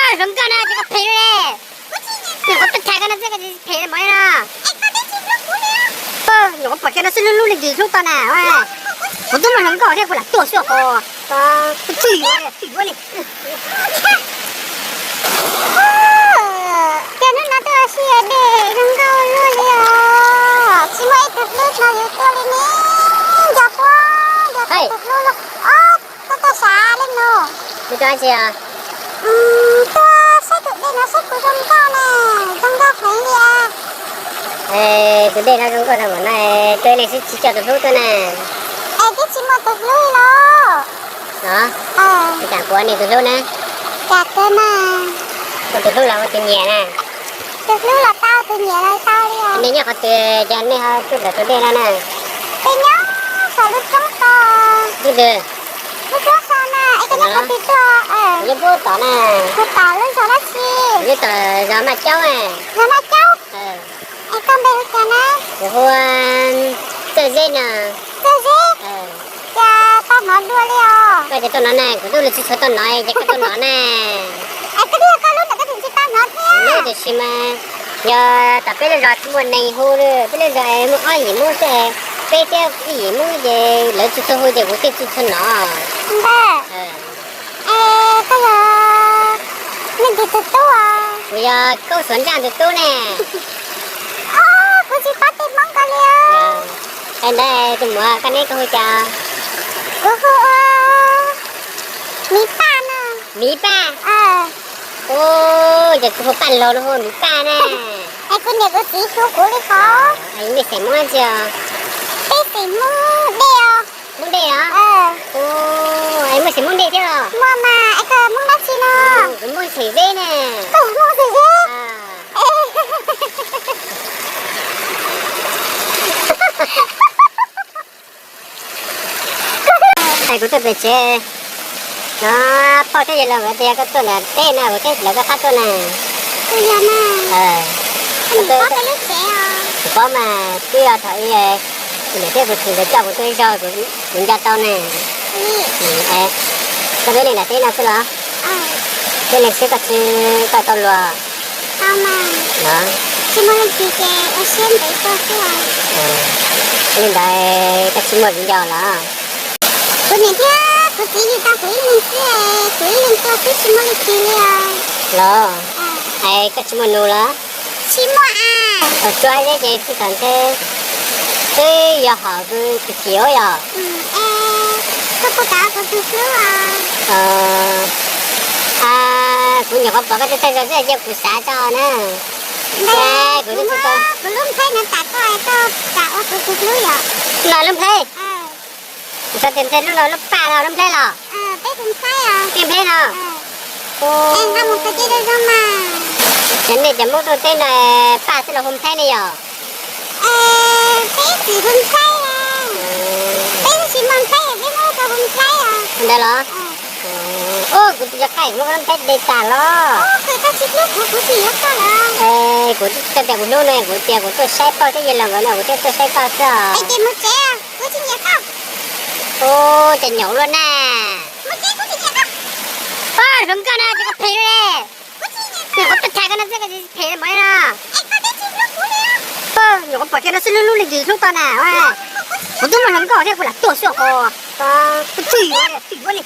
Hluas nkauj na, ces koj phem li. Nyuam qhuav tham koj no xwb koj phem mov li no. Nyuam qhuav pom kiag no xwb hlub hlub li ntsis hlub tau na. Kuv twb muaj hluas nkauj thiab kuv lam tuaj xwb os. Twj ywm li. Cas hnub no twb ua si dej zoo nkauj luaj li os. Tsis muaj ib tug hlub no yuav tuaj li ne. Nco puab nco tau tus hlub los. Ob, koj tuaj sav li no. Tuaj sav tsi os? Tuaj saib tus dej no saib puas zoo nkauj na. Zoo nkauj heev li. Tus dej no zoo nkauj tag npaum no, twb neeg sib tsis coj tus hlub tuaj na. Es twb tsis muaj tus hlub li los. Cas kuv ua nws tus hlub na? Cas kawg mas. Ua tus hlub los ua tus nyiam na? Tus hlub los tau, tus nyiam los tau li os. Nej nyob qhov twg ces nej ho tuaj ntawm tus dej no na? Peb nyob saum lub roob tod. Lub twg? Lub roob tod na, es koj nyob qhov twg tuaj? Nyob pub tom na. Puag tom lub zos dab tsi? Nyob tom zos Maj Caub. Zos Maj Caub? Es koj npe hu cas na? Kuv hu Txawj Zeb no. Txawj Zeb? Cas tau hnov dua li os. Koj ces tuaj no na, kuv twb los tsis tshua tau hnov ces koj tuaj no na. Es koj twb yog koj lub ntawm koj tseem tsis tau hnov thiab. Lub tiam sis mas yog tom peb lub zos tsis muaj neeg hu li, peb lub zos muaj ob yim Hmoob xwb, peb thiab ib yim Hmoob ces lawv tsis tshua hu ces kuv thiaj tsis tshua hnov. Ntawd. Es koj yog leej twg tus tub os? Kuv yog Kaub Suav Ntsaj tus tub ne. Kuv tsis paub tej Hmoob ko li. Es ntawd tus muam koj neb koj hu cas? Kuv hu ua Miv Paj no. Miv Paj? Ua, ces kuv hu Paj Laug no hu Miv Paj na. Es kuv niam kuv txiv hu kuv li qhov. Nej xeem Hmoob dab tsi os? Peb xeem Hmoob Dej os. Hmoob Dej os? Es muaj xeem Hmoob Dej thiab los? Muaj mas, es koj Hmoob dab tsi no? Kuv Hmoob Xeem Zeb ne. Koj Hmoob Xeem Zeb? Es kuv tuaj pem tsev no, pog thiab yawg laus nkawd tias koj tuaj nram teb no, kuv thiaj lawv koj qab tuaj na. Kuv paub mas, twb yog thaum ub niam thiab kuv txiv nkawd coj kuv tuaj ib zaug, kuv nco tau ne. Koj twb li nram teb no xwb los? Twb li xwb koj tsis tau luag. Tsis muaj leej twg ces ua siab ntev tuaj xwb. Li ntawd koj tsis muaj viv ncaus los? Kuv niam thiab kuv txiv yug tau kuv ib leeg xwb, kuv ib leeg tuaj xwb tsis muaj leej twg li os. Los, es koj tsis muaj nus los? Tsis muaj a. Thaum tsua zeb ces tsis tau ntshe twb yog hom kuv tus txiv yom. Koj puas kam kuv tus hlub? Kuv nyuam qhuav pom koj twb tag zog xwb ces kuv xav tso na. Kuv lub nplhaib no tas koj, koj kam ua kuv tus hlub yom? Mas lub nplhaib? Kuv xav tias ntshe lub no lub paj los lub nplhaib los? Peb hu nplhaib os. Peb nplhaib no. Nqa mus qhov twg zoo zoo mas. Ces nej cov Hmoob tuaj teb no paj xwb los hu nplhaib ne yom? Peb tsis hu nplhaib. Peb tsis muaj nplhaib, peb muab rau hu nplhaib os. Ntawd los? Kuv tus cov qaij muab lub nplhaib de tas los. Kuv tsis hlub kuv, kuv tsis yuav koj lawm. Kuv tsis tias kuv hlub no, kuv tias kuv tuaj saib pog thiab yawg laus nkawd no, kuv thiaj tuaj saib koj xwb os. Ces mus tsev, kuv tsis nyiam koj. Ua cas nyaum luaj na. Mus tsev, kuv tsis nyiam koj. Pog, hluas nkauj na, ces koj phem li. Nyuam qhuav tuaj tham koj no xwb koj tsis phem mov li no. Nyuam qhuav pom kiag no xwb hlub hlub li ntsis hlub tau na. Kuv twb muaj hluas nkauj thiab kuv lam tuaj xwb os. Twj ywm li, twj ywm li.